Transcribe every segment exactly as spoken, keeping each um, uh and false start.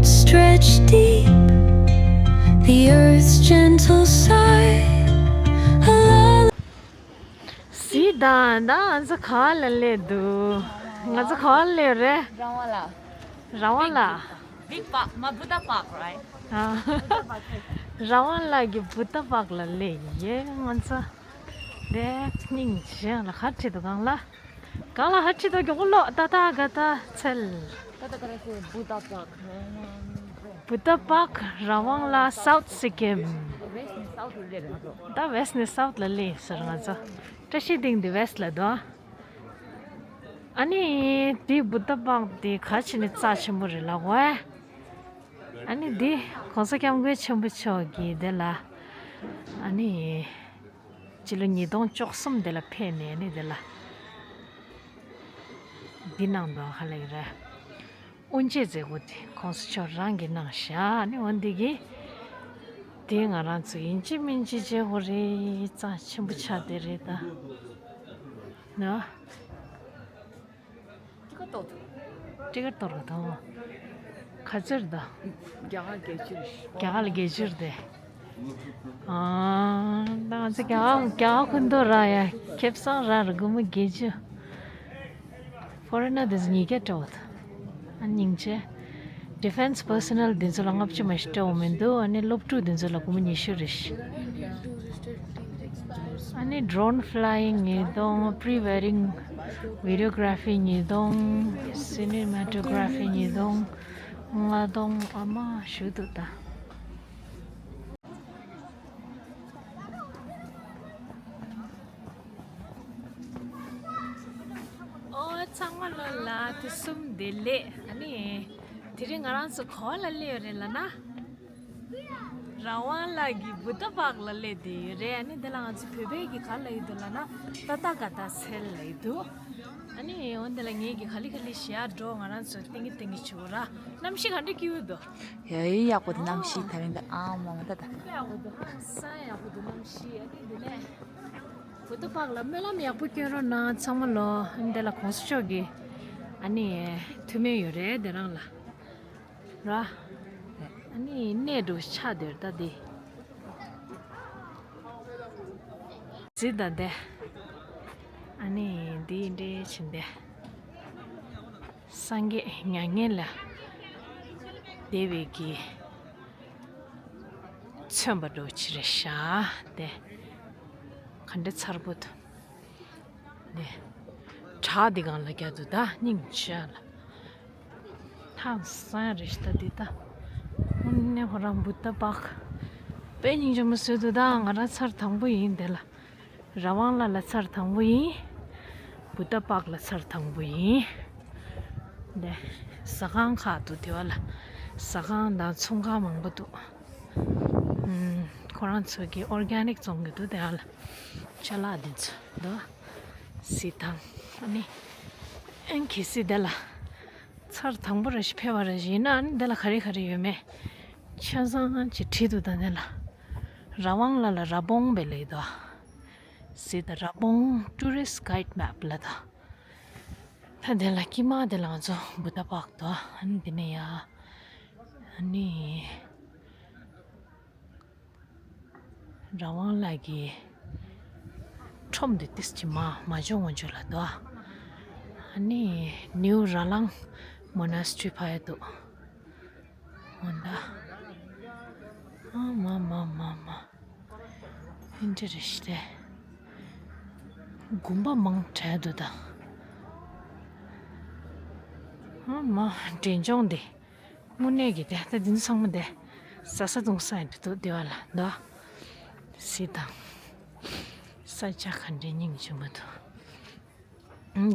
Stretch deep, the earth's gentle sigh. A lullaby གཟིགས་དང་། ད་ང་ཚོ་ག་ལ་སླེབས་འདུག་ང་ཚོ་ག་ལ་སླེབས་རེད། རང་དབང་ལ། རང་དབང་ལ། Big Park, my Buddha Park, right? ཨ། རང་དབང་ལ་གི་བུདྡྷ་པཱརྐ་ལ་སླེབས་ཡོད་ང་ཚོ། དེ་སྙིང་རྗེ་ལ་ག་ཁྲིད་འདུག་གང་ལ། གང་ལ་ཧ་ཁྲིད་དོ་མགྱོགས་ལོ། ཏ་ཏ་ག་ཏ་ཚལ། ཏ་ཏ་ག་ཏ་ཚལ། བུདྡྷ་པཱརྐ། བུདྡྷ་པཱརྐ་རང་དབང་ལ། སའུཐ་སི་ཀིམ། ད་ཝེསྟ་ནས་སའུཐ་ལ་སླེབས་ཟེར་ང་ཚོ། བཀྲ་ཤིས་སྡིངས་འདི་ཝེསྟ་ལ་འདུག་ཨ་ནི་འདི་བུདྡྷ་པཱརྐ་འདི་ག་ཕྱིན་ནས་རྩ་ཆེན་པོ་རེད་ལབ་གོ། ཨ་ནི་འདི་༸གོང་ས་༸སྐྱབས་མགོན་ཆེན་པོ་མཆོག་གིས་འདི་ལ་ཨ་ནི་ཕྱི་ལོ་ཉིས་སྟོང་བཅུ་གསུམ་དེ་ལ་ཕེབས་ནས་ནི་དེ་ལ་འདི་གནང་འདུག་ཧ་ལས་རེད། དབུ་འབྱེད་མཛད་སྒོ་དེ་༸གོང་ས་མཆོག་རང་གིས་གནང་བཞག་ནི་འོ་འདི་གི་དེ་ང་རང་ཚོ་ཡིན་གཅིག་མིན་གཅིག་བྱེད་དགོས་རེད། རྩ་ཆེན་པོ་ཆགས་བསྡད་རེད་ད་ནོ། ཊི་ཀེཊ་གཏོར་ག་དང་། ག་ཚོད་རེད་ད། རྒྱ་གར་བརྒྱད་ཅུ་རེད། རྒྱ་གར་ལ་བརྒྱད་ཅུ་རེད་དེ། ཨ་ད་ང་ཚོ་རྒྱ་གར་རྒྱ་གར་ཁུ་འདོ་ར་ཡ་ཁེ་བཟང་ར་ར་སྒོར་མོ་བརྒྱད་ཅུ། ཕོ་རེ་ནར་དེ་ཚོ་ཉིས་བརྒྱ་སྤྲད་འོ་ད། ཨ་སྙིང་རྗེ། Defence personnel འདི་ཚོ་ལ་ལྔ་བཅུ་མ་ཞིག་སྤྲད་འོ་མི་འདུག་ཨ་ནི་སློབ་ཕྲུག་འདི་ཚོ་ལ་སྒོར་མོ་ཉི་ཤུ་རེད་ཤག་ཨ་ནི་drone flying ཉིས་སྟོང་། pre wedding videography ཉིས་སྟོང་། cinematography ཉིས་སྟོང་། ལྔ་སྟོང་ཨ་མ་ཞུ་འདུག་ད། ཨོ་ཚང་མ་ལོ་ལ་དུས་གསུམ་བདེ་ལེགས། ཨ་ནི་དེ་རིང་ང་རང་ཚོ་ག་པར་ལ་སླེབས་ཡོད་རེད་ལབ་ན། རང་དབང་ལ་གི་བུདྡྷ་པཱརྐ་ལ་སླེབས་བསྡད་ཡོད་རེད། ཨ་ནི་འདི་ལ་ང་ཚོ་བོད་པའི་གི་ག་ལབ་ཡོད་འདུག་ལབ་ན་ཏ་ཏ་ག་ཏ་ཚལ་ལབ་ཡོད་འདུག་ཨ་ནི་འོ་འདི་ལ་ངེད་ཀྱི་ག་ལེ་ག་ལེ་ཞིག་ཡར་འགྲོ། ང་རང་ཚོ་ཏིང་ངེ་ཏིང་ངེ་བྱེད་དགོས་ར། གནམ་གཤིས་ག་འདྲ་སྐྱིད་པོ་འདུག་ཡ་ཡི་ཡག་པོ་འདུག་གནམ་གཤིས་ད་རིང་འདི་ཨ་མ་མ་ཏ་ཏ། ཡག་པོ་འདུག་ཧང་སང་ཡག་པོ་འདུག་གནམ་གཤིས། ཨ་ནི་འདི་ནས་བུདྡྷ་པཱརྐ་ལ་སྨོན་ལམ་ཡག་པོ་སྐྱོན་རོགས་གནང་ཚང་མ་ལོ། ཨ་ནི་འདི་ལ་༸གོང་ས་མཆོག་གི་ཨ་ནི་ཐུགས་སྨོན་ཡོད་རེད་འདི་རང་ལ། ར། ཨ་ནི་གནས་འགྲོ་ཆགས་འདིར་ལྟ་སྟེ། གཟིགས་དང་དེ། ཨ་ནི་འདི་འདྲའི་བྱིན་ཏེ། སངས་རྒྱས་མྱ་ངན་ལས་འདས་པའི་གི་མཚོན་པ་འགྲོ་ཕྱིར་བཞག་སྟེ། ག་འདྲ་མཚར་པོ་འདུག་ནས། བྲག་འདི་སྒང་ལ་རྒྱ་དུ་ད་སྙིང་རྗེ་ལ། ཧང་སང་རེད་ཤི་ད་འདི་ད། དངོས་གནས་ཁོ་རང་བུདྡྷ་པཱརྐ་དཔེ་སྙིང་རྗེ་མོ་བཟོས་འདུག་ད་ང་རང་ཚར་དང་པོ་ཡིན་དེ་ལ། རང་དབང་ལ་ལ་ཚར་དང་པོ་ཡིན། བུདྡྷ་པཱརྐ་ལ་ཚར་དང་པོ་ཡིན། དེ། ཟ་ཁང་ཁག་འདུག་དེ་བ་ལ། ཟ་ཁང་དང་ཚོང་ཁང་མང་པོ་འདུག་ཁོ་རང་ཚོ་གི་ཨོར་གྷན་ནིག་བཙོང་གི་འདུག་དེ་ཡང་ལ། ཅ་ལག་འདི་ཚོ་འདུག་སི་ཐང་ཨ་ནི། ཨན་གལ་སྲིད་དེ་ལ། ཚར་དང་པོ་རེ་ཞིག་ཕེབས་པ་རེ་ཞིག་ཡིན་ན་ཨ་ནི་དེ་ལ་ག་རེ་ག་རེ་ཡོད་མེད། ཆ་ཚང་ཅིག་བྲིས་འདུག་ད་དེ་ལ། ར་ཝང་ལ་ལ་ར་བོང་བེ་ལེ་འདུག་སི་ད་ར་བོང་ཊུ་རི་སི་ཊི་གྷའིཌ་མེབ་ལ་ད། ད་དེ་ལ་དཀྱིལ་མ་དེ་ལ་ང་ཚོ་བུདྡྷ་པཱརྐ་འདུག་ཨ་ནི་དེ་ནས་ཡ། ཨ་ནི། ར་ཝང་ལ་གི་ཁྲོམ་དེ་ཏིས་ཅི་མ་མ་འཇོ་ངོ་འཇོ་ལ་འདུག་ཨ་ནི་ནིའུ་ར་ལང་མོ་ན་སི་ཊི་རི་ཕ་ཡ་འདུག་འོ་ད། ཨ་མ་མ་མ་མ། ཨིན་ཊི་རེ་སི་ཊི། དགོན་པ་མང་དྲགས་འདུག་ད། ཨ་མ་འབྲས་ལྗོངས་འདི། དངོས་གནས་ཀྱི་དེ་ད་འདི་ཚང་མ་དེ། ཟ་ས་བཏུང་ས་ཡིན་འདུག་དེ་བ་ལ་འདུག་སི་དང་། ས་ཆ་ག་འདྲའི་སྙིང་རྗེ་མོ་འདུག་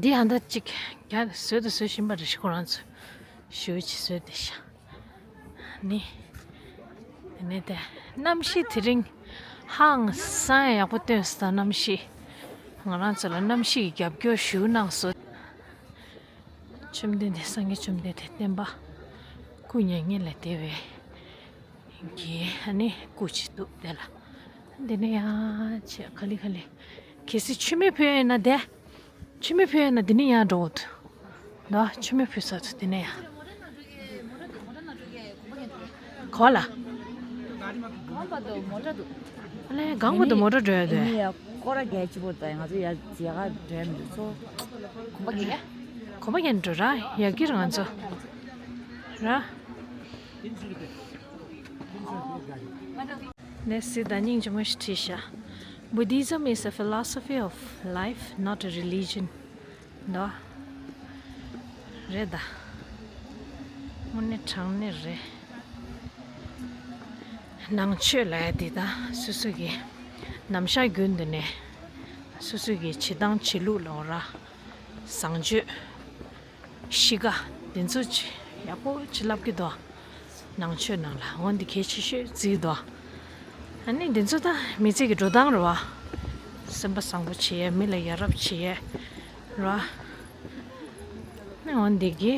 འདི་ཨ་མདའ་གཅིག་རྒྱ་བཟོས་དང་བཟོ་བཞིན་པ་རེད་ཤག་ཁོ་རང་ཚོས་ཞུ་ཅིག་བཟོས་བསྡད་ཤག་ནི། དེ་ནས་དེ་གནམ་གཤིས་དེ་རིང་ཧང་སང་ཡག་པོ་སྟོན་སོང་། གནམ་གཤིས་ང་རང་ཚོ་ལ་གནམ་གཤིས་ཀྱི་རྒྱབ་སྐྱོར་ཞུ་གནང་སོང་། བཅོམ་ལྡན་འདས་སངས་རྒྱས་བཅོམ་ལྡན་འདས་བསྟན་པ་སྐུ་མྱ་ངན་ལས་འདས་པའི་གི་ཨ་ནི་སྐུ་ཅིག་འདུག་དེ་ལ། འདི་ནས་ཡང་ཆེ་ག་ལེ་ག་ལེ། གལ་སྲིད་མཆོད་མེ་ཕུལ་ཡ་ཡིན་ན་དེ། མཆོད་མེ་ཕུལ་ཡ་ཡིན་ན་འདི་ནས་ཡང་འགྲོ་འོ་དུ། ད་མཆོད་མེ་ཕུལ་ས་ཚོ་འདི་ནས་ཡང་། གོ་ལ། གང་བར་དུ་མོ་ཊ་འདུག་ཨ་ལས་གང་བར་དུ་མོ་ཊ་འགྲོ་ཡ་འདུག་ཨ་ནི་ཡ་སྐོར་ར་རྒྱག་ཅིག་པོ་དང་ང་ཚོ་ཡ་མཇལ་ཁ་འགྲོ་ཡ་མི་འདུག་ཚོ། གོམ་པ་རྒྱག་ཡ། གོམ་པ་རྒྱག་འགྲོ་ར་ཡག་གི་ར་ང་ཚོ། ར། ནས་སི་ད་སྙིང་རྗེ་མོ་ཞིག་བྲིས་ཤག Buddhism is a philosophy of life, not a religion. འདུག་རེད་ད། དངོས་གནས་དྲང་གནས་རེད། ནང་ཆོས་ལབ་ཡ་འདི་ད་སོ་སོ་གི་ནམ་ཞག་རྒྱུན་དུ་ནས་སོ་སོ་གི་བྱེད་སྟངས་བྱེད་ལུགས་ལ་འོ་ར་བཟང་སྤྱོད་གཤིས་ཀ་འདི་ཚོ་ཅི་ཡག་པོ་ཅི་ལབ་ཀྱི་འདུག་ནང་ཆོས་ནང་ལ་འོ་འདི་གལ་ཆེ་ཤོས་བརྩིས་འདུག་ཨ་ནི་འདི་ཚོ་ད་མི་ཚེ་གི་འགྲོ་སྟངས་རེད་བ། སེམས་པ་བཟང་པོ་བྱེད་ཡས། མི་ལ་ཡ་རབས་བྱེད་ཡས་རེད་བ། ཨ་ནི་འོ་འདི་གི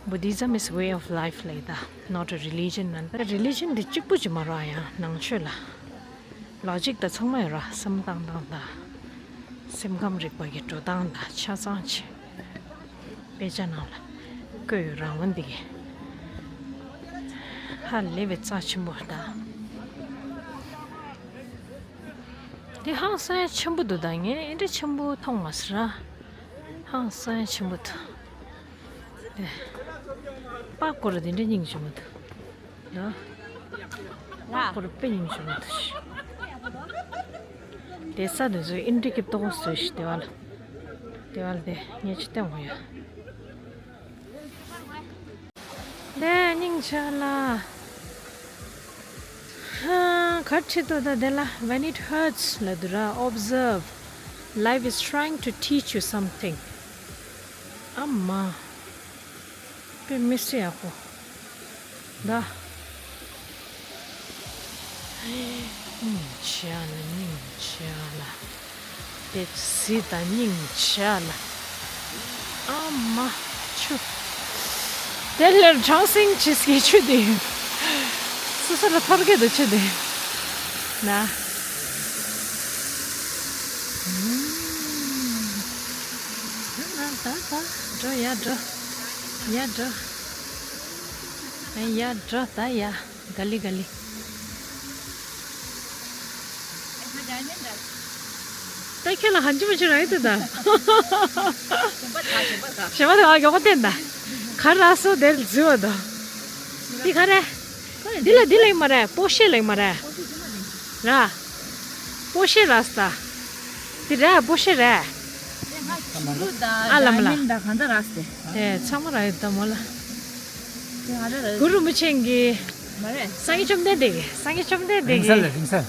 Buddhism is way of life ལབ་ད། Not a religion ན། ད་རི་ལི་ཇན་འདི་གཅིག་པུ་ཅིག་མ་རེད་བ། ཡང་ནང་ཆོས་ལ་ལོ་ཇིག་ད་ཚང་མ་ཡོད་ར། སེམས་བཏང་སྟངས་དང་སེམས་ཁམས་རིག་པ་གི་འགྲོ་སྟངས་དང་ཆ་ཚང་ཆེ། དཔེ་ཆ་ནང་ལ་བཀོད་ཡོད་ར། འོ་འདི་གི་ཧ་ལས་པའི་རྩ་ཆེན་པོ་ད། འདི་ཧང་སང་ཆེན་པོ་འདུག་ད་ངས་འདི་འདྲ་ཆེན་པོ་མཐོང་མ་སོང་ར། ཧང་སང་ཆེན་པོ་འདུག་དེ། པགས་སྐོར་དེ་འདྲ་སྙིང་རྗེ་མོ་འདུག་ལ། པགས་སྐོར་དཔེ་སྙིང་རྗེ་མོ་འདུག་དེ་ས་དེ་ཚོ་ཨིན་དྲི་གི་ཏོག་བཟོས་ཤིག་དེ་བ་ལ། དེ་བ་ལ་དེ་ངས་ཅི་སྟོན་དགོས་ཡ། དེ་སྙིང་རྗེ་ལ། ཧ། ག་ཁྲིད་དོ་ད་དེ་ལ། When it hurts ལབ་འདུག་ར། Observe, life is trying to teach you something. ཨ་མ། དཔེ་མི་སྲིད་ཡག་པོ། ད། སྙིང་རྗེ་ལ། སྙིང་རྗེ་ལ། དེ་སི་ད་སྙིང་རྗེ་ལ། ཨ་མ་ཆུ། དེ་ལས་གྲང་སིང་ཆི་སྐད་ཆུ་དེ། སོ་སོ་ལ་ཐོར་གེ་དུ་ཆུ་དེ། ན། ད་ད་འགྲོ་ཡ་འགྲོ། ཡ་འགྲོ། ཡ་འགྲོ་ད་ཡ། ག་ལི་ག་ལི། ད་ཁྱེད་ལ་ཧན་ཅི་མ་ཅི་ར་ཡི་ད་ད། ཞེ་མ་ད་ག་གོ་བསྟན་ད། ག་ར་སོ་དེར་འཛུལ་བ་ད། འདི་ག་རེ། འདི་ལ་འདི་ལ་ཡིན་མ་རེད། པོ་ཤེ་ལ་ཡིན་མ་རེད། ར། པོ་ཤེ་ར་ས། འདི་ར་པོ་ཤེ་ར། ཨ་ལ་མ་ལ། དེ་ཚང་མ་ར་ཡོད་ད་མོ་ལ། གུ་རུ་མི་ཆེན་གྱི། སངས་རྒྱས་བཅོམ་ལྡན་འདས་ཀྱི། སངས་རྒྱས་བཅོམ་ལྡན་འདས་ཀྱི། རིང་བསྲེལ་ལ་རིང་བསྲེལ།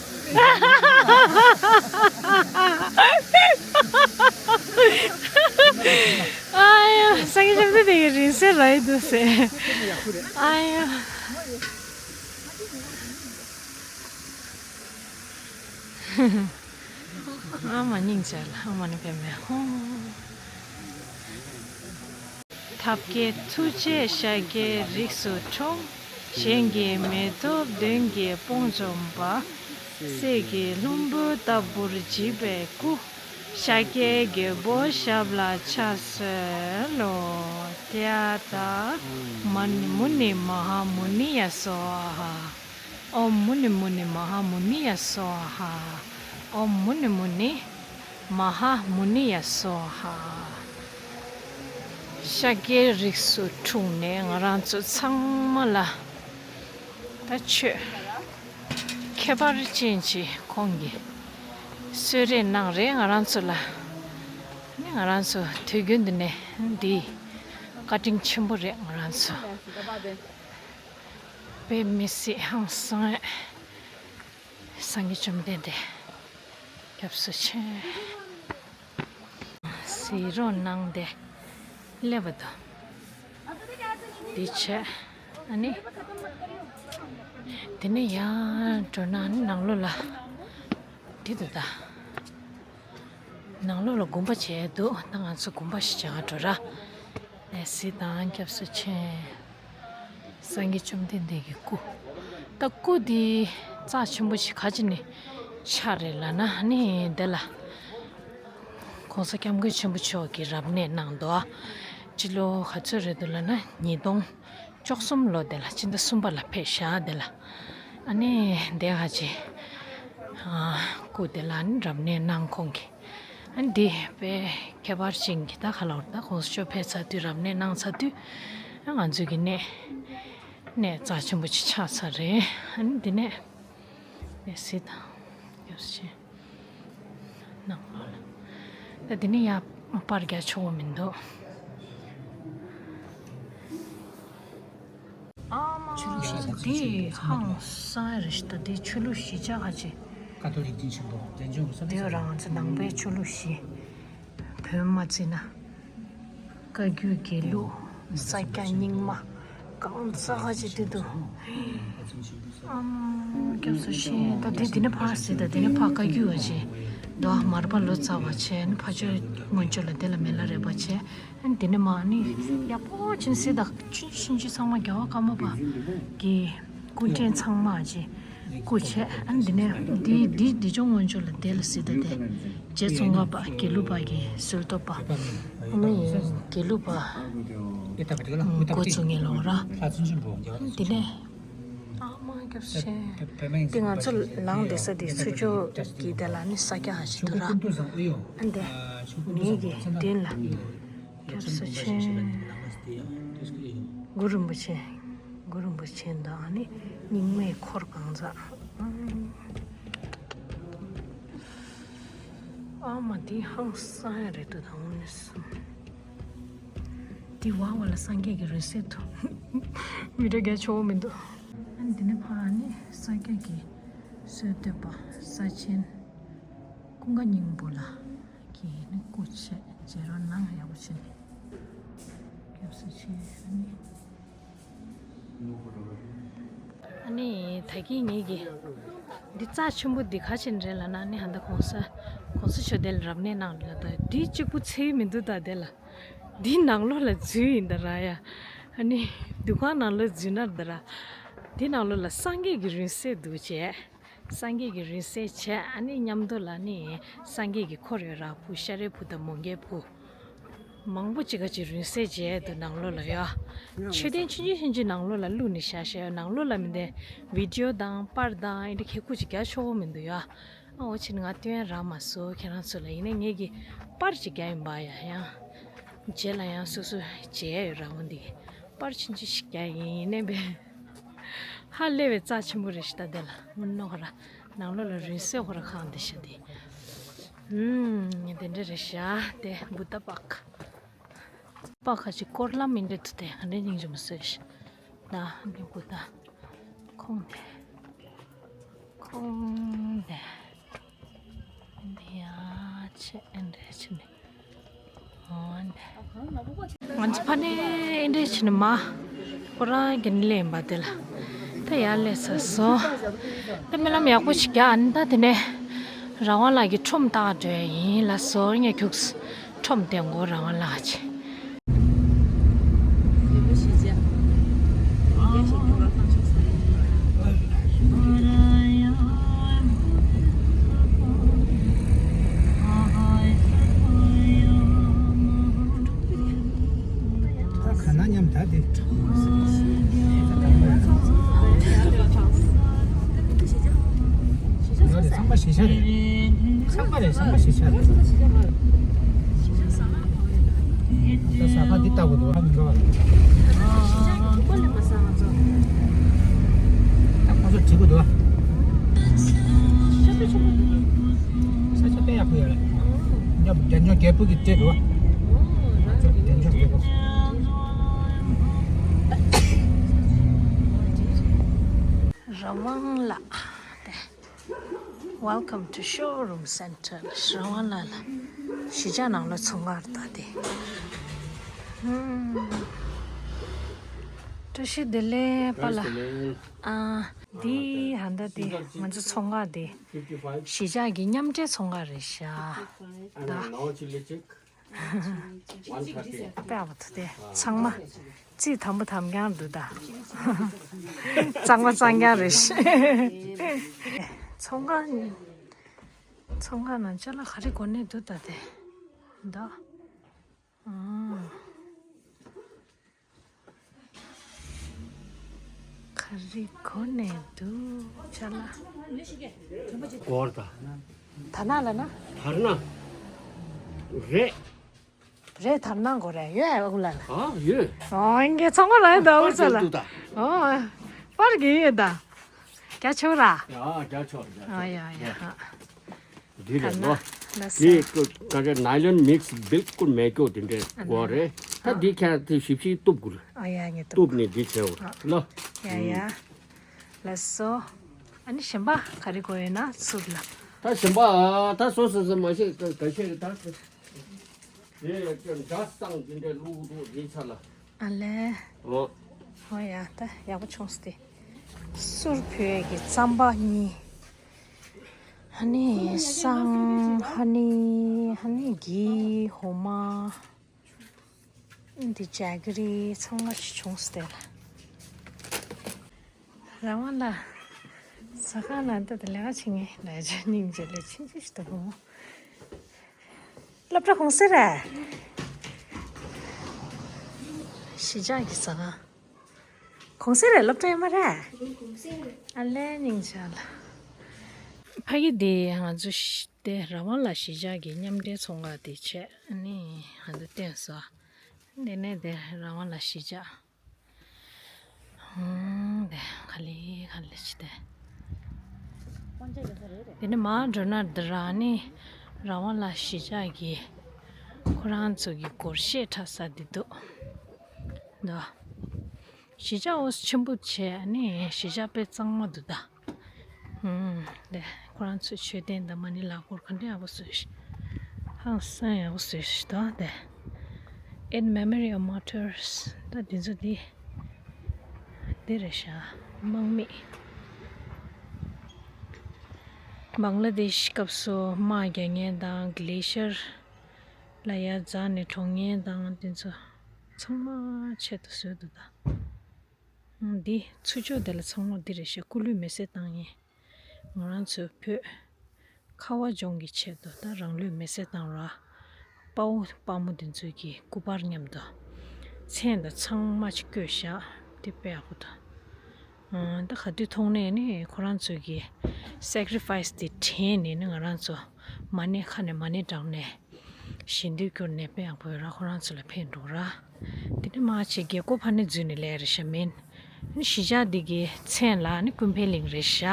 ཨ་ཡ། སངས་རྒྱས་བཅོམ་ལྡན་འདས་ཀྱི་རིང་བསྲེལ་ར་ཡི་འདུག་ཟེར། ཨ་ཡ། ཨ་མ་སྙིང་རྗེ་ལ། ཨ་མ་ནི་བེ་མེ་ཧོ། ཐབས་མཁས་ཐུགས་རྗེས་ཤཱཀྱའི་རིགས་སུ་འཁྲུངས། གཞན་གྱིས་མི་ཐུབ་དོན་གྱི་དཔུང་འཇོམས་པ། གསེར་གྱི་ལྷུན་པོ་ལྟ་བུར་བརྗིད་པའི་སྐུ། ཤཱཀྱའི་རྒྱལ་པོ་ཞབས་ལ་ཕྱག་འཚལ་ལོ། ཏདྱ་ཐཱ། མ་ནི་མུ་ནི་མ་ཧཱ་མུ་ནི་ཡ་སྭཱ་ཧཱ། ཨོཾ་མུ་ནི་མུ་ནི་མ་ཧཱ་མུ་ནི་ཡ་སྭཱ་ཧཱ། ཨོཾ་མུ་ནི་མུ་ནི་མ་ཧཱ་མུ་ནི་ཡ་སྭཱ་ཧཱ། ཤཱཀྱའི་རིགས་སུ་འཁྲུངས་ནས་ང་རང་ཚོ་ཚང་མ་ལ་ད་ཆོས་ཁྱད་པར་ཅན་ཅིག་ཁོང་གིས་གསོལ་རས་གནང་རེད་ང་རང་ཚོ་ལ། ནི་ང་རང་ཚོ་དུས་རྒྱུན་འདི་ནས་འདི་བཀའ་དྲིན་ཆེན་པོ་རེད་ང་རང་ཚོ། དཔེ་མི་སྲིད་ཧང་སང་ངས། སངས་རྒྱས་བཅོམ་ལྡན་འདས་སྐྱབས་སུ་མཆི། གཟིགས་རོགས་གནང་སྟེ་སླེབས་པ་དང་། འདི་བྱས། ཨ་ནི། དེ་ནས་ཡར་འགྲོ་ན་ནང་ལོགས་ལ། འདི་འདུག་ད། ནང་ལོགས་ལ་དགོན་པ་བྱས་འདུག་ད་ང་ཚོ་དགོན་པ་ཞིག་བྱ་ག་འགྲོ་ར། ནས་གཟིགས་དང་སྐྱབས་སུ་མཆི། སངས་རྒྱས་བཅོམ་ལྡན་འདས་ཀྱི་སྐུ། ད་སྐུ་འདི་རྩ་ཆེན་པོ་ཞིག་ག་ཅི་ནས་ཆགས་རེད་ལབ་ན་ནི་འདི་ལ། ༸གོང་ས་༸སྐྱབས་མགོན་ཆེན་པོ་མཆོག་གིས་རབ་གནས་གནང་འདུག་སྤྱི་ལོ་ག་ཚོད་རེད་འདུག་ལབ་ན་ཉིས་སྟོང་། བཅུ་གསུམ་ལོ་དེ་ལ་ཕྱི་ཟླ་གསུམ་པ་ལ་ཕེབས་ཤག་དེ་ལ། ཨ་ནི་དེ་ཧ་ཅི། ཨ། སྐུ་དེ་ལ་ནི་རབ་གནས་གནང་ཁོང་གིས། ཨ་ནི་འདི་དཔེ་ཁྱད་པར་ཅན་གྱི་ད་ག་ལ་བར་ད་གོང་ས་མཆོག་ཕེབས་ཚར་དུས་རབ་གནས་གནང་ཚར་དུས། ཨ་ང་ཚོའི་གི་གནས་གནས་རྩ་ཆེན་པོ་ཅིག་ཆགས་ཚར་རེད། ཨ་ནི་འདི་ནས་གནས་གཟིགས་དང་། ཡོད་ཤེས། ནང་ལོགས་ལ། ད་འདི་ནི་ཡ་པར་རྒྱག་ཆོག་གི་མི་འདུག་ཨ་མ། འདི་ཧང་སང་རེད་ཤག་ད་འདི་ཆོས་ལུགས་གཞིས་ཆགས་ཁ་ཅིག་ཀ་ཐོ་ལིག་སྟེང་ཆེན་པོ་འདྲེན་ཆུང་གི་ས། འདི་རང་ཚོ་ནང་པའི་ཆོས་ལུགས་གཞིས། བོད་མ་བརྩིས་ན། བཀའ་བརྒྱུད་དགེ་ལུགས། ས་སྐྱ་རྙིང་མ། གང་ས་ཁ་ཅིག་འདི་འདུག་ཨམ། སྐྱབས་སུ་མཆི། ད་འདི་འདི་ནས་ཕར་གཟིགས་དང་། འདི་ནས་ཕར་བཀའ་བརྒྱུད་པ་བྱས། འདུག་མར་པ་ལོ་ཙཱ་བ་བྱས། ཕ་ཆོས་སྔོན་ཆོས་ལ་དེ་ལ་མི་ལ་རས་པ་བྱས། འདི་ནས་མར་ནི་ཡག་པོ་ཅིག་གཟིགས་དང་། ཆུང་ཆུང་ཆུང་ཚང་མ་རྒྱལ་བ་ཀརྨ་པ་གི་སྐུ་ཕྲེང་ཚང་མ་ཅིག་སྐུ་བྱས། ཨ་འདི་ནས་འདི་འདི་འདི་ཅུང་སྔོན་ཆོས་ལ་དེ་ལ་གཟིགས་དང་། དེ་རྗེ་ཙོང་ཁ་པ་དགེ་ལུགས་པ་གི་གསོལ་ཐོབ་པ། ཨ་མ་ཡིན་དགེ་ལུགས་པ་འགོ་བཙུགས་མཁན་ལོ་ར། འདི་ནས་ཨ་མ་སྐྱབས་ཆེན། འདི་ང་ཚོ་ལངས་བསྡད་ས་འདི་ཚུར་ཕྱོགས་ཀྱི་དེ་ལ་ནི་ས་སྐྱ་ཧ་ཅིག་འདུག་ར། ཨ་འདི་ངེད་ཀྱི་མདུན་ལ། སྐྱབས་སུ་མཆི། གུ་རུ་རིན་པོ་ཆེ། གུ་རུ་རིན་པོ་ཆེ་དང་ནི་རྙིང་མའི་འཁོར་གང་ཟག་ཨ་མ་འདི་ཧང་སང་ཡ་རེད་འདུག་ད་དངོས་གནས་སུ། འདི་བ་བ་ལ་སངས་རྒྱས་ཀྱི་རིང་བསྲེལ་དུ་མི་འདྲ་རྒྱ་ཆེ་བོ་མི་འདུག་ཨ་འདི་ནས་ཕར་ནི་སངས་རྒྱས་ཀྱི་སྲོལ་གཏོད་པ་ས་ཆེན་ཀུན་དགའ་སྙིང་པོ་ལ། གི་ནི་སྐུ་མཆེད་རྗེ་རོ་ནང་ཡག་པོ་བྱས་ནས་སྐྱབས་སུ་མཆི། ཨ་ནི། ཨ་ནི་ད་གིན་ངེད་ཀྱི་འདི་རྩ་ཆེན་པོ་འདི་ག་ཅིག་རེད་ལབ་ན། ཨ་ནི་ཧ་ད་གོང་ས་གོང་ས་མཆོག་དེ་ལ་རབ་གནས་གནང་ལ་ད་འདི་གཅིག་པུ་ཚད་མི་འདུག་ད་དེ་ལ་འདི་ནང་ལོགས་ལ་འཛུལ་ཡིན་ད་ར་ཡ། ཨ་ནི་འདུ་ཁང་ནང་ལོགས་འཛུལ་ན་ད་ར་འདི་ནང་ལོགས་ལ་སངས་རྒྱས་ཀྱི་རིང་བསྲེལ་འདུག་བྱས། སངས་རྒྱས་ཀྱི་རིང་བསྲེལ་བྱས། ཨ་ནི་མཉམ་དུ་ལ་ནི་སངས་རྒྱས་ཀྱི་འཁོར་ཡོད་ར། བུ་ཤཱ་རིའི་བུ་དང་མོའུ་འགལ་བུ། མང་པོ་ཅིག་ག་ཅིག་རིང་བསྲེལ་བྱས་འདུག་ནང་ལོགས་ལ་ཡ། མཆོད་རྟེན་ཆུང་ཆུང་ཆུང་ཆུང་ནང་ལོགས་ལ་བླུགས་ནས་བཞག་བཞག་ཡོད། ནང་ལོགས་ལ་མི་འདི་བི་ཌི་ཡོ་དང་པར་དང་ཨེ་འདྲ་ཁེ་ཁུ་ཅིག་རྒྱག་ཆོག་གི་མི་འདུག་ཡ། ཨ་འོ་ཕྱིན་ང་སྟོན་རག་མ་སོང་ཁྱེད་རང་ཚོ་ལ། ཡིན་ནའི་ངེད་ཀྱི་པར་ཅིག་རྒྱག་ཡིན་པ་ཡ། ཡང་རྗེས་ལ་ཡང་སོ་སོ་མཇལ་ཡོད་ར། འོ་འདི་པར་ཆུང་ཆུང་ཞིག་རྒྱག་ཡིན། ཡིན་ནའི་བས། ཧ་ལས་པའི་རྩ་ཆེན་པོ་རེད་ཤག་ད་དེ་ལ་དངོས་གནས་ཁོ་ར་ནང་ལོགས་ལ་རིང་བསྲེལ་ཁོ་ར་ཁང་དེ་ཤག་དེ། ཨུམ། དེ་འདྲ་རེད་ཤག་དེ་བུདྡྷ་པཱརྐ། པཱརྐ་ཁ་ཅིག་སྐོར་ལམ་མི་འདྲ་འདུག་དེ་ག་འདྲ་སྙིང་རྗེ་མོ་བཟོས་ཤག་ད་འདི་བུདྡྷ་ཁོང་དེ། ཁོང་དེ། འདི་ཡ་ཆེ་ཨེ་འདྲ་ཆེ་ནི། ང་ཚོ་ཕ་ནས་ཨེ་འདྲས་བྱས་ནས་མ་ཁོ་རང་གི་ནི་ལེན་པ་དེ་ལ་ད་ཡར་སླེབས་ཚར་སོང་། ད་རྨི་ལམ་ཡག་པོ་ཞིག་རྒྱག་ཨ་ནི་ད་དེ་ནས་རང་དབང་ལགས་ཀྱི་ཁྲོམ་བཏགས་འགྲོ་ཡ་ཡིན་ལ་སོ་ངས་ཁྱུགས་ཁྲོམ་དེ་མགོ་རང་དབང་ལགས་ཀྱི། ཁ་ན་མཉམ་ད་དེ། ཡོད་རེད། ཚང་མ་གཞིས་ཆགས་རེད། ཚང་མ་རེད། ཚང་མ་གཞིས་ཆགས་རེད། ད་ས་ཁ་འདི་ལྟ་བུ་འདུག་ཧ་མི་འགྲོ་བ་རེད། ད་ཁོ་ཚོ་བྲིས་དགོས་འདུག་ས་ཆ་དཔེ་ཡག་པོ་ཡོད་རེད། ཉོ་རྒྱ་ཉོ་རྒྱལ་པོ་གི་སྤྲད་འདུག་རྒྱ་ཉོ་རྒྱལ་པོ། རང་དབང་ལགས་དེ། Welcome to Showroom Center. རང་དབང་ལགས་ལ་གཞིས་ཆགས་ནང་ལ་ཚོང་ཁང་རེད་ད་དེ། ཧུམ། བཀྲ་ཤིས་བདེ་ལེགས་པཱ་ལགས། ཨ། འདི་ཧ་ད་དེ་ང་ཚོ་ཚོང་ཁང་དེ་གཞིས་ཆགས་ཀྱི་མཉམ་འབྲེལ་ཚོང་ཁང་རེད་ཤག་ད། དཔེ་ཡག་པོ་འདུག་དེ་ཚང་མ་རྩིས་དམ་པོ་དམ་རྐྱང་འདུག་ད། གཙང་མ་གཙང་རྐྱང་རེད་ཤག་ཚོང་ཁང་ཚོང་ཁང་ནང་ཅ་ལག་ག་རེ་གོ་གནས་འདུག་ད་དེ་ད། ཨང་། རི་གོ་ནས་འདུག་ཅ་ལག་སྐོར་དང་། དར་ནག་ལ་ན། དར་ནག་རེད། རེད་དར་ནག་གོ་རེད་ཡོད་ཨ་ཁུ་ལ་ལ། ཨ་ཡོད། ཨོ་ཨིན་གེ་ཚང་མ་ལ་ཡོད་ད་ཨ་ཁུ་ཚ་ལ། ཨོ་པར་གི་ཡོད་ད། རྒྱ་ཆོག་ར། ཡ་རྒྱ་ཆོག་རྒྱ་ཆོག་ཨ་ཡ་ཡ་ཧ། འདི་རེད་ལོ། འདི་ཀ་རེ་ནའི་ལོན་མིག་སི་བིལ་ཀུལ་མེད་སྐྱོ་དེ་འདྲའི་སྒོ་རེད། ད་འདི་ཁྱེད་དེ་ཞིབ་ཞིབ་གཏུབ་དགོས། ཨ་ཡ་ངས་གཏུབ་གཏུབ་ནས་འདི་བྱས་འོ་ལོ། ཡ་ཡ། ལགས་སོ། ཨ་ནི་གཞན་པ་ག་རེ་དགོས་ཡོད་ན་ཚུར་ལ། ད་གཞན་པ་ད་སོ་སོ་སོ་མ་ཤེས་ག་ཤེས་ད། དེ་ཀྱང་འདྲ་སང་འདི་འདྲའི་ལུགས་འདུག་འདི་ཚ་ལ། ཨ་ལས། ཨོ། ཨོ་ཡ་ད་ཡག་པོ་བྱུང་སྟེ། གསུར་ཕུལ་གི་རྩམ་པ་གཉིས། ཨ་ནི་སང་ཧ་ནི་ཧ་ནི་གི་ཧོ་མ། འདི་ཇ་གི་རི་ཚང་མ་ཞིག་བྱུང་སྟེ་ལ། རང་དབང་ལ། ཟ་ཁང་ལ་འདི་དང་ལས་ཀ་བྱེད་ངེས་ལ་ཇ་སྙིང་རྗེ་ལས་ཕྱིན་ཅི་ཞིག་ཏུ་བུ་མོ། སློབ་གྲྭ་གུང་སེང་རེད། གཞིས་ཆགས་ཀྱི་ཟ་ཁང་། གུང་སེང་རེད་སློབ་གྲྭ་ཡོད་མ་རེད། གུང་སེང་རེད། ཨ་ལས་སྙིང་རྗེ་ལ། ཕ་གི་དེ་ང་ཚོ་ཤི་དེ་རང་དབང་ལ་གཞིས་ཆགས་ཀྱི་མཉམ་འབྲེལ་ཚོང་ཁང་དེ་བྱས་ཨ་ནི་ང་ཚོ་བསྟན་སོང་། དེ་ནས་དེ་རང་དབང་ལ་གཞིས་ཆགས། ཧུམ། དེ་ག་ལེ་ག་ལེ་ཅི་དེ། དེ་ནི་མར་འགྲོ་ན་འདི་རང་ནི་རང་དབང་ལ་གཞིས་ཆགས་ཀྱི་ཁོ་རང་ཚོ་གི་སྒོར་གཞས་འཁྲབ་ས་དེ་འདུག་འདུག་གཞིས་ཆགས་འོ་ཆེན་པོ་བྱས་ནི་གཞིས་ཆགས་དཔེ་གཙང་མ་འདུག་ད། ཧུམ། དེ་ཁོ་རང་ཚོའི་མཆོད་རྟེན་དང་མ་ཎི་ལག་འཁོར་ག་འདྲ་ཡག་པོ་བཟོས་ཤག་ཧང་སང་ཡག་པོ་བཟོས་ཤག་ད་དེ། In memory of martyrs ད་འདི་ཚོ་འདི། འདི་རེད་ཤག་དམག་མི། བང་ལ་དེཤ་སྐབས་སུ་དམག་རྒྱག་མཁན་དང་གི་ལེ་ཤར་ལ་ཡར་འཛེགས་ནས་གྲོངས་མཁན་དང་དེ་ཚོ་ཚང་མ་ཆེད་དུ་བཟོས་འདུག་ད། འདི་ཚུར་ཕྱོགས་དེ་ལ་ཚང་མ་འདི་རེད་ཤག་སྐུ་ལུས་མེ་སྲེག་བཏང་མཁན། ང་རང་ཚོའི་བོད་ཁ་བ་ལྗོངས་ཀྱི་ཆེད་དུ་ད་རང་ལུས་མེ་སྲེག་བཏང་ར། དཔའ་བོ་དཔའ་མོ་འདི་ཚོའི་གི་སྐུ་པར་མཉམ་དུ་མཚན་དང་ཚང་མ་ཅིག་བཀོད་བཞག་དེ་དཔེ་ཡག་པོ་འདུག་ད་ག་དུས་མཐོང་ནས་ནི་ཁོ་རང་ཚོའི་གི་སེཀ་རི་ཕའི་སི་དེ་དྲན་ནས་ནི་ང་རང་ཚོ་མ་ཎི་ཁ་ནས་མ་ཎི་བགྲངས་ནས་ཞལ་འདོན་བསྐྱུར་ནས་དཔེ་ཡག་པོ་ཡོད་ར། ཁོ་རང་ཚོ་ལ་ཕན་འགྲོ་ར། དེ་ནི་མ་ཆེ་རྒྱལ་སྒོ་ཕ་ནི་འཛུལ་ནས་ལས་རེད་ཤག་མིན། ཨ་ནི་གཞིས་ཆགས་འདི་གི་མཚན་ལ་ཨ་ནི་ཀུན་ཕན་གླིང་རེད་ཤག་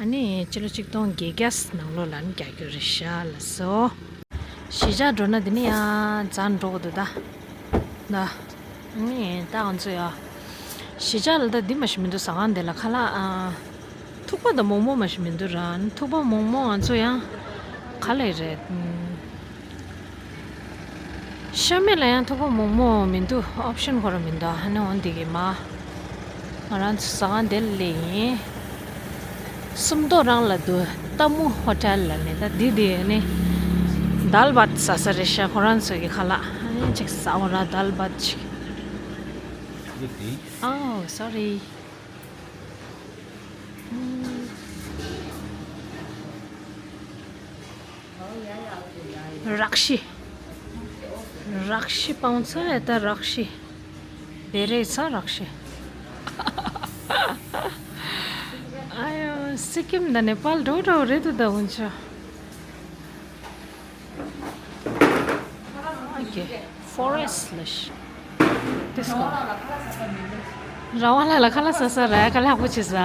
ཨ་ནི་སྤྱི་ལོ་གཅིག་སྟོང་བརྒྱད་བརྒྱ་ནང་ལོགས་ལ་ཨ་ནི་རྒྱག་རྒྱུ་རེད་ཤག་ལགས་སོ། གཞིས་ཆགས་འགྲོ་ན་འདི་ནི་ཡང་འཛེགས་འགྲོ་གི་འདུག་ད། ད། ཨ་ནི་ད་ང་ཚོ་ཡ། གཞིས་ཆགས་ལ་ད་འདི་མ་ཞིག་མི་འདུག་ཟ་ཁང་དེ་ལ་ཁ་ལག་ཨ། ཐུག་པ་དང་མོག་མོག་མ་ཞིག་མི་འདུག་ར། ཐུག་པ་མོག་མོག་ང་ཚོ་ཡང་ག་ལེ་རེད། ཤ་མེད་ལ་ཡང་ཐུག་པ་མོག་མོག་མི་འདུག་ཨོབ་ཤན་ཁོ་རང་མི་འདུག་ཨ་ནི་འོ་འདི་གི་མ། ང་རང་ཚོ་ཟ་ཁང་དེ་ལ་སླེབས་ཡིན། སུམ་མདོ་རང་ལ་འདུག་ཏ་མུ་ཧོ་ཊེལ་ལ་ནི་ད་འདི་འདི་ནི། དཱལ་བཱད་ཟ་ས་རེད་ཤག་ཁོ་རང་ཚོ་གི་ཁ་ལག་ཨ་ནི་ཅིག་ཟ་འོ་ར་དཱལ་བཱད་ཅིག Oh, sorry. རག་ཤི། རག་ཤི་པང་ཚ་ཨེ་ད་རག་ཤི། དེ་རེད་ས་རག་ཤི། ཨ་ཡོ་སི་ཀིམ་དང་ནེ་པཱལ་འགྲོ་འགྲོ་རེད་འདུག་ད་འུན་ཆོ། ཨོ་ཀེ། ཕོ་རེ་སི་ལ་ཤི། དེ་སྐོར། རང་དབང་ལ་ལ་ཁ་ལག་ཟ་ས་ར་ཁ་ལག་པོ་ཆེ་ཟ།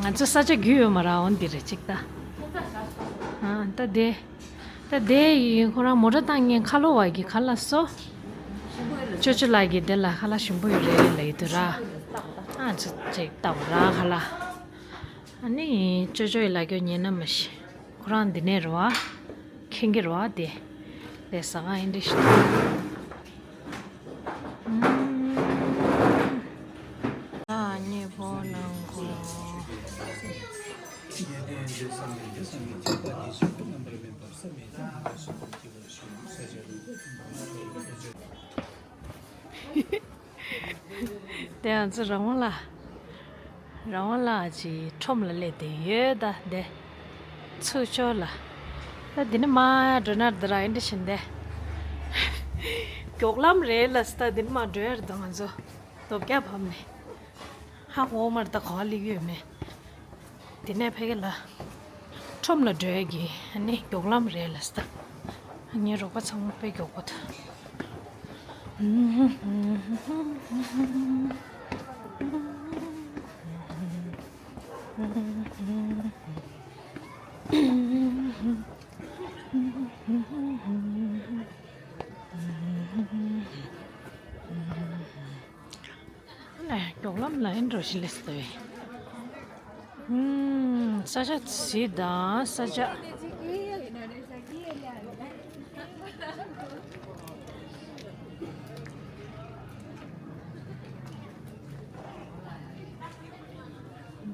ང་ཚོ་ས་ཆ་རྒྱུས་ཡོད་མ་ར་འོན་འདི་རེད་ཅིག་ད། ཨ་ད་དེ། ད་དེ་ཡིན་ཁོ་རང་མོ་ཊ་བཏང་མཁན་ཁ་ལོ་བ་གི་ཁ་ལག་སོ། ཅོ་ཅོ་ལགས་ཀྱི་དེ་ལ་ཁ་ལག་ཞིམ་པོ་ཡོད་རེད་ལ་ཡོད་དུ་ར། ཨ་ཚོ་ཅིག་ལྟ་བ་ར་ཁ་ལག་ཨ་ནི་ཅོ་ཅོ་ཡི་ལ་རྒྱོ་ཉན་ན་མ་ཤི། ཁོ་རང་འདི་ནས་རེད་བ། ཁེངས་ཀྱི་རེད་བ་དེ། དེ་ཟ་ཁང་ཨིན་ཌི་ཤི། ཨ་ཉེ་པོ་ནང་གོ། དེ་ང་ཚོ་རང་དབང་ལ། རང་དབང་ལ་ཅིག་ཁྲོམ་ལ་སླེབས་བསྡད་ཡོད་ད་དེ། ཚུར་ཕྱོགས་ལ། ད་འདི་ནི་མ་འགྲོ་ན་འདི་ར་ཨིན་འདྲ་བཞིན་དེ། མགྱོགས་ལམ་རེད་ལ་ས་ད་འདི་ནི་མ་འགྲོ་ཡར་འདུག་ང་ཚོ། རྡོ་བརྒྱ་བབས་ནས། ཧ་གོ་མར་ད་ག་ལི་ཡོད་མེད། དེ་ནས་ཕ་གི་ལ། ཁྲོམ་ལ་འགྲོ་ཡ་གི་ཨ་ནི་མགྱོགས་ལམ་རེད་ལ་ས། ངའི་རོགས་པ་ཚང་མ་དཔེ་མགྱོགས་པོ་ད། ཨ་ལས་མགྱོགས་ལམ་ལ་ཨེ་འགྲོ་ཞིག་ལས་སྟོད། ཨུམ། ས་ཆ་གཟིགས་དང་ས་ཆ།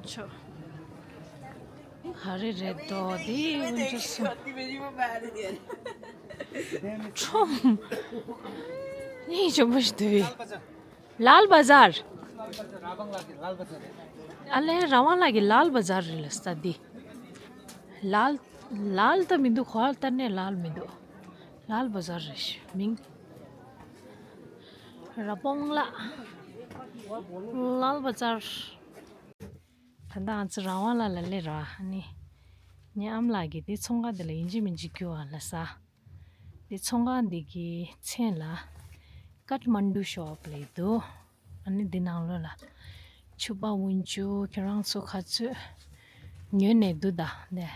ཆོ། ཧ་རི་རེད་དོ། དེ་ཡོང་ཆོག་སོང་། ཁྲོམ། ཡིན་ཆོག་མ་ཞིག་འདུག་ལཱལ་བ་ཛར། ཨ་ལས་རང་དབང་ལགས་ཀྱི་ལཱལ་བ་ཛར་རེད་ལ་ས་འདི། ལཱལ། ལཱལ་ད་མི་འདུག་ཁོ་ལ་ལྟར་ནས་ལཱལ་མི་འདུག་ལཱལ་བ་ཛར་རེད་ཤག་མིང་། ར་བོང་ལ། ལཱལ་བ་ཛར། ད་ལྟ་ང་ཚོ་རང་དབང་ལ་ལ་སླེབས་ར་ཨ་ནི། ངའི་ཨ་མ་ལགས་ཀྱིས་དེ་ཚོང་ཁང་དེ་ལ་ཡིན་གཅིག་མིན་གཅིག་རྒྱུགས་ཨ་ལ་ས། དེ་ཚོང་ཁང་འདི་གི་མཚན་ལ་ཀཏ་མན་ཌུ་ཤོབ་ལབ་འདུག་ཨ་ནི་འདི་ནང་ལོགས་ལ་ཕྱུ་པ་འོན་ཆུ་ཁྱེད་རང་ཚོ་ག་ཚོད་ཉོས་ནས་འདུག་ད་འདི།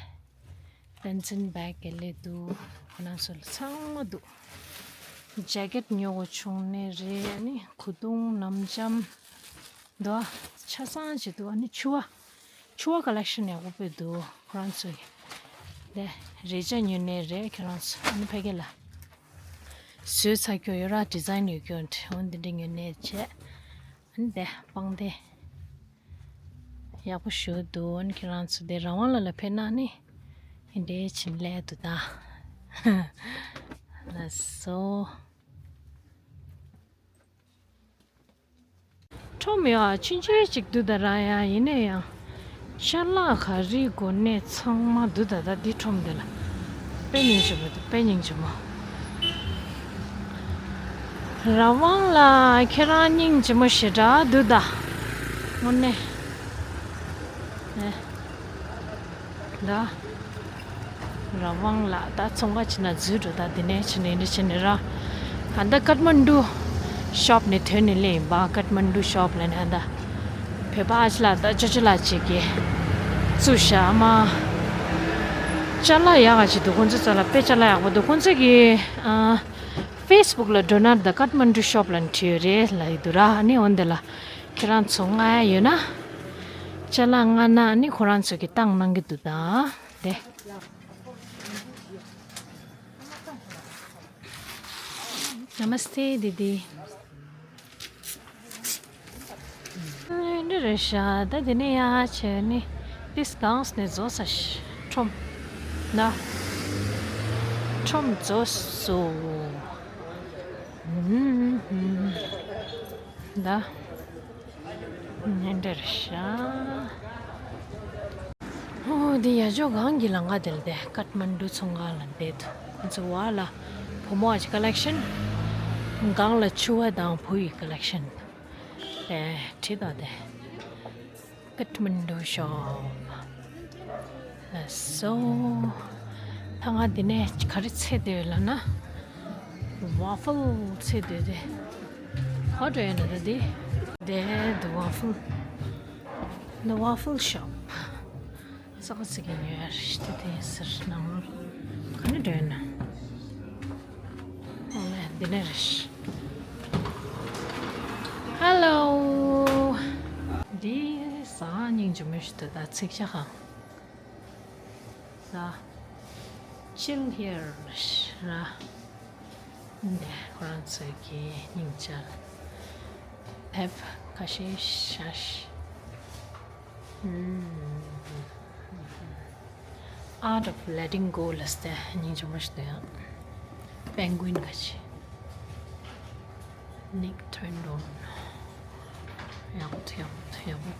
པེན་སིལ་བེག་གི་ལས་འདུག་ཁོ་རང་ཚོ་ལ་ཚང་མ་འདུག་ཇེ་ཀེཊ་ཉོ་དགོས་བྱུང་ནས་རེད། ཨ་ནི་གོས་ཐུང་ནམ་འཇམ་འདུག་ཆ་ཚང་ཅིག་འདུག་ཨ་ནི་ཕྱུ་པ། ཕྱུ་པ་ཀ་ལེག་ཤན་ཡག་པོ་སྤོས་འདུག་ཁོ་རང་ཚོ་གི། དེ་རས་ཆ་ཉོས་ནས་རེད་ཁྱེད་རང་ཚོ། ཨ་ནི་ཕ་གི་ལ་བཟོས་ཚར་རྒྱུ་ཡོད་ར། ཌི་ཛའིན་ཡོད་རྒྱུ་འོ་འདི་འདྲ་ཉོས་ནས་བྱས། ཨ་ནི་དེ་པང་དེ་ཡག་པོ་ཞིག་འདུག་ཨ་ནི་ཁྱེད་རང་ཚོ་དེ་རང་དབང་ལ་ལ་ཕེབས་ན་ནི་འདི་འདྲའི་བྱིན་ལས་འདུག་ད། ལགས་སོ། ཁྲོམ་ཡ་ཆུང་ཆུང་ཅིག་འདུག་ད་ར། ཡ་ཡིན་ན་ཡང་ཅ་ལག་ག་རེ་དགོས་ནས་ཚང་མ་འདུག་ད། ད་འདི་ཁྲོམ་འདི་ལ་དཔེ་སྙིང་རྗེ་པོ་འདུག་དཔེ་སྙིང་རྗེ་མོ། རང་དབང་ལ་ཁྱེད་རང་སྙིང་རྗེ་མོ་ཞེ་དྲག་འདུག་ད། དངོས་གནས། ཨེ། ད། རང་དབང་ལ་ད་ཚོང་ཁང་ཕྱིན་ན་འཛུལ་འགྲོ། ད་འདི་ནས་ཕྱིན་ནས་འདི་ཕྱིན་ནས་ར། ཨ་ད་ཀཏ་མན་ཌུ་ཤོབ་ནས་ཐོན་ནས་སླེབས་ཡིན་པ། ཀཏ་མན་ཌུ་ཤོབ་ལ་ནས་ཨ་ད། བོད་པ་ཨ་ཅེ་ལགས་དང་ཅོ་ཅོ་ལགས་བཅས་ཀྱིས་བཙུགས་བཞག་མ། ཅ་ལག་ཡག་ག་ཅིག་འདུག་ཁོང་ཚོ་རྩ་ལ་དཔེ་ཅ་ལག་ཡག་པོ་འདུག་ཁོང་ཚོ་གིས་ཨ། ཕེ་སི་བུག་ལ་འགྲོ་ན་ད་ཀཏ་མན་ཌུ་ཤོབ་ལ་བྲིས་ཡོད་རེད་ལབ་ཡི་འདུག་ར། ཨ་ནི་འོན་ཏེ་ལ་ཁྱེད་རང་ཚོ་མངགས་ཡ་ཡོད་ན། ཅ་ལག་མངགས་ན་ཨ་ནི་ཁོ་རང་ཚོ་གིས་བཏང་གནང་གི་འདུག་ད། དེ། Namaste, Didi. འདི་རེད་ཤག་ད་དེ་ནས་ཡར་བྱས་ནས་ཏིས་གངས་ནས་རྫོགས་ས་ཤག་ཁྲོམ་ན། ཁྲོམ་རྫོགས་སོང་། ད། ནས་འདིར་ཤ། ཨོ་འདི་ཡ་ཇོ་གང་གི་ལང་ཀ་དེར་དེ་ཀཏ་མན་ཌུ་ཚོང་ཁང་ལ་བསྡད་འདུག་ཁོ་ཚོ་བ་ལ་བུ་མོ་ཨ་ཅི་ཀ་ལེག་ཤན། གང་ལ་ཕྱུ་པ་དང་བུ་ཡི་ཀ་ལེག་ཤན། དེ་བྲིས་དང་དེ། ཀཏ་མན་ཌུ་ཤོབ། ལགས་སོ། ད་ང་འདི་ནས་ག་རེ་འཚོལ་འདོད་ལབ་ན། ཝ་ཕལ་འཚོལ་འདོད་དེ། ཧོ་འགྲོ་ཡོད་ན་ད་འདི། དེ་འདི་ཝ་ཕལ། འདི་ཝ་ཕལ་ཤོབ། ས་ག་ཟིག་གི་ཉོ་ཡ་རེད་དེ་དེ་ཟེར་ནང་ལོགས་ག་ནས་འགྲོ་ཡོད་ན། ཨོ་ལེ་འདི་ནས་རེད། Hello. འདི་ས་སྙིང་རྗེ་མོ་ཞིག་འདུག་ད་ཚིག་ཆ་གང་ད། Chill here ར། འདི་ཁོ་རང་ཚོའི་གི་སྙིང་རྗེ་ལ་ཕེབས་ཁ་ཤས་ཤ་ཤ། Art of letting go ལ་སྟེ་སྙིང་རྗེ་མོ་ཞིག་འདུག་ཡང་། Penguin ག་ཅི། Nick Trendon. ཡག་པོ་འདུག་ཡག་པོ་འདུག་ཡག་པོ་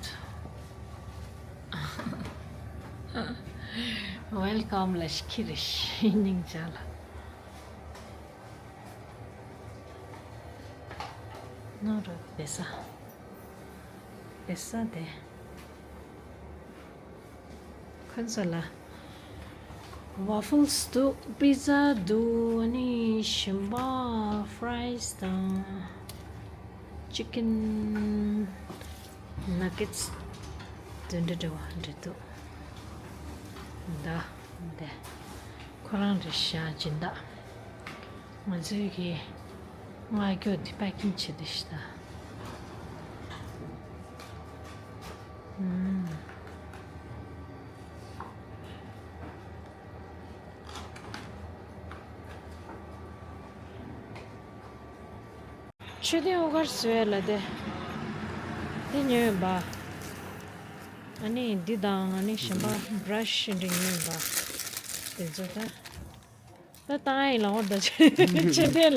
འདུག Welcome ལ་ཤི་ཁྱི་རེ་ཤི་སྙིང་རྗེ་ལ། ནོར་བ་བེ་ས། དེ་ས་དེ། ཁོ་ཚོ་ལ་ཝ་ཕལ་སི་འདུག་པི་ཛ་འདུག་ཨ་ནི་ཞིམ་པ་ཕ་རའི་སི་དང་ཅི་ཀན་ནག་གེ་ཊི་སི་དེ་འདྲ་འདྲ་བ་འདྲ་འདུག་ད་འདི་ཁོ་རང་རེད་ཤག་སྦྱིན་བདག་ང་ཚོའི་གི་མངགས་རྒྱུ་འདི་པེ་ཀིང་བྱེད་དེ་ཤི་ད། ཨུམ། མཆོད་རྟེན་འོག་གར་བཟོས་ལ་དེ། དེ་ཉོས་པ། ཨ་ནི་འདི་དང་ཨ་ནི་གཞན་པ་བྷ་ར་ཤི་འདྲ་ཉོས་པ། དེ་ཚོ་ད། ད་བཏང་ཡིན་ལ་འོར་ད་ཆེ་དེ་ལ།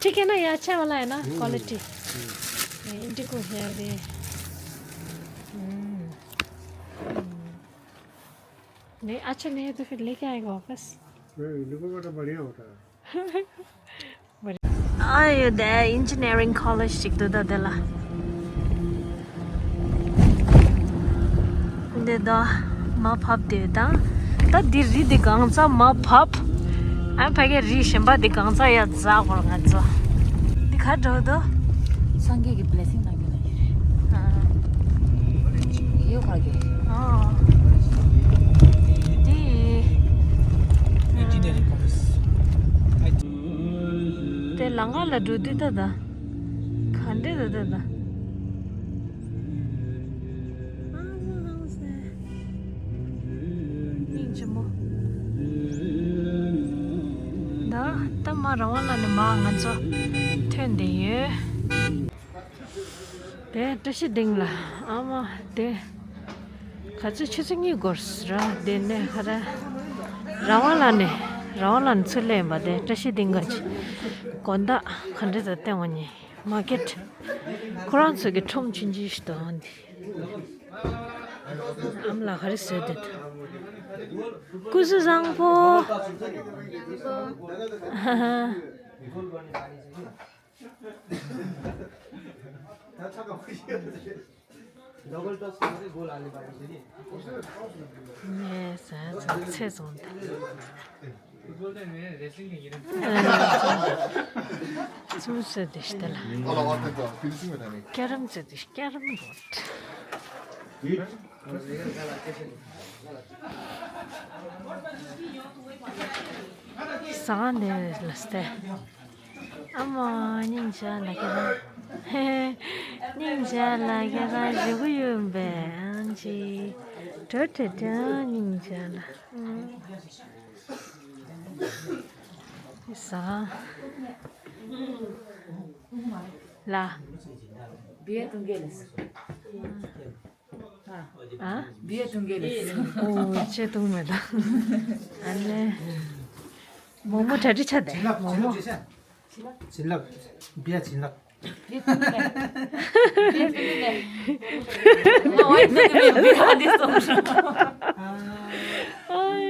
ཁྲི་ཁེ་ན་ཡ་ཆེ་བ་ལ་ཡ་ན་ཀོ་ལི་ཊི། ཨིན་ཌི་ཀོ་ཧེ་རེ། नहीं, अच्छा नहीं है तो फिर लेके आएगा वापस। नहीं, इनको बड़ा बढ़िया होता है। ཨ་ཡོད་དེ་ཨིན་ཇི་ནི་ཡ་རིང་ཁོ་ལེཇ་ཅིག་འདུག་ད་དེ་ལ། འདི་དོ་མ་ཕབ་དེ་དང་། ད་འདི་རི་འདི་གང་ཚ་མ་ཕབ། ཨ་ཕ་གི་རི་གཞན་པ་འདི་གང་ཚ་ཡ་འཛག་གོ་ང་ཚོ། འདི་ག་འགྲོ་དོ། སངས་རྒྱས་ཀྱི་བི་ལེ་སིང་གནང་རྒྱུ་ལ་ཡིན་རེད། ཨ། ཡོད་ག་རྒྱུ། ཨ། འདི། དེ་ལང་ཀ་ལ་འགྲོ་དུས་ད་ད། ག་འདྲས་ད་ད་ད། སྙིང་རྗེ་མོ། ད་ད་མ་རང་དབང་ལ་ནི་མ་ང་ཚོ་ཐོན་བསྡད་ཡོད། དེ་བཀྲ་ཤིས་སྡིངས་ལ་ཨ་མ་དེ། ག་ཚོད་ཆུ་ཚོད་གཉིས་འགོར་ར་དེ་ནས་ཧ་ར། རང་དབང་ལ་ནི་རང་དབང་ལ་ནི་ཚུར་སླེབས་པ་དེ་བཀྲ་ཤིས་སྡིངས་ག་ཅི། དགོང་དག་ག་འདྲས་ད་བསྟན་འོ་ཉི་མ་ཀེ་ཊི། ཁོ་རང་ཚོ་གི་ཁྲོམ་ཆུང་ཆུང་ཞིག་འདུག་འདི། ཨམ་ལ་ག་རེ་བཟོས་འདུག་སྐུ་གཟུགས་བཟང་པོ། ངས་ཟ་ཚོད་ཚེ་བཟུང་སྟེ། ཚུམ་ཚོད་དེ་ཤི་ལ། སྐྱ་རམ་ཚོད་དེ་སྐྱ་རམ་རོད། ཟ་ནས་ལ་སྟེ། ཨ་མ་སྙིང་རྗེ་ལ་ཁྱེད་རང་། སྙིང་རྗེ་ལ་ཁྱེད་རང་བཞུགས་ཡོད་པས་ཨང་ཅི། དྲོ་དྲོ་དྲོ་སྙིང་རྗེ་ལ། ཟ། ལ། བི་ཡ་ཏུང་གེ་ལ། ཨ། བི་ཡ་ཏུང་གེ་ལ། ཨོ་ཅེ་ཏུང་མེ་ད། ཨ་ནེ། མོག་མོག་གྲ་སྒྲིག་ཆ་དེ་མོག་མོག་བྱིན་རླབས། བི་ཡ་བྱིན་རླབས། བི་ཡ་ཏུང་གེ་ལ། བི་ཡ་ཏུང་གེ་ལ། ཨ་ཡ།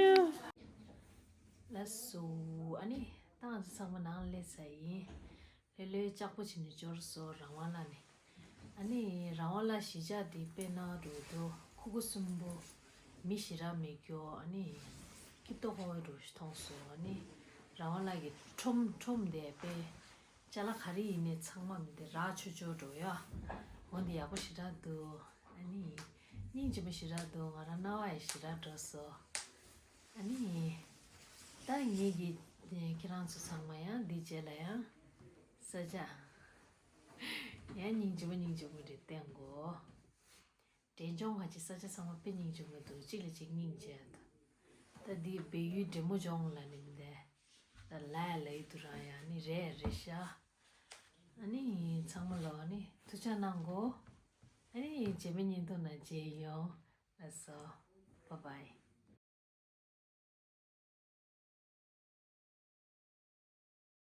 ལགས་སོ། ཨ་ནི་ད་ང་ཚོ་ཚང་མ་ནང་སླེབས་ཚར་ཡིན། ལྷོད་ལྷོད་ལྕགས་པོ་བྱས་ནས་འབྱོར་སོང་རང་དབང་ལ་ནི། ཨ་ནི་རང་དབང་ལ་གཞིས་ཆགས་འདི་དཔེར་ན་འགྲོ་དུས་ཁུག་ཁུག་གསུམ་པོ། མི་ཞེ་དྲག་མེད་རྒྱུ་ཨ་ནི། སྐྱིད་ཏོག་ཧོ་ཧོ་འགྲོ་ཞིག་མཐོང་སོང་ཨ་ནི། རང་དབང་ལ་གི་ཁྲོམ་ཁྲོམ་དེ་དཔེ། ཅ་ལག་ག་རེ་ཡིན་ནའི་ཚང་མ་མི་དེ་རག་ཆོག་ཆོག་འགྲོ་ཡ། འོ་འདི་ཡག་པོ་ཞེ་དྲག་འདུག་ཨ་ནི། སྙིང་རྗེ་མོ་ཞེ་དྲག་འདུག་ང་རང་རྣ་བ་ཡང་ཞེ་དྲག་འགྲོ་སོང་། ཨ་ནི། ད་ངེད་ཀྱི་ཁྱེད་རང་ཚོ་ཚང་མ་ཡང་འདི་རྗེས་ལ་ཡང་། ས་ཆ། ཡང་སྙིང་རྗེ་མོ་སྙིང་རྗེ་མོ་རེ་བསྟན་གོ། འབྲས་ལྗོངས་ཁ་ཆེ་ས་ཆ་ཚང་མ་དཔེ་སྙིང་རྗེ་མོ་འདུག་གཅིག་ལ་གཅིག་སྙིང་རྗེ་ཡ་འདུག་ད་འདི་བལ་ཡུལ་འབྲས་མོ་ལྗོངས་ལ་ནི་མི་འདས། ད་ལ་ཡ་ལ་ཡི་དུ་རང་ཡ་ནི་རེད་རེད་ཤག་ཨ་ནི་ཚང་མ་ལོ་ཨ་ནི་ཐུགས་ཅག་གནང་གོ། ཨ་ནི་རྗེས་མའི་བརྙན་ཐུང་ནང་མཇལ་ཡོང་། ལགས་སོ། Bye bye།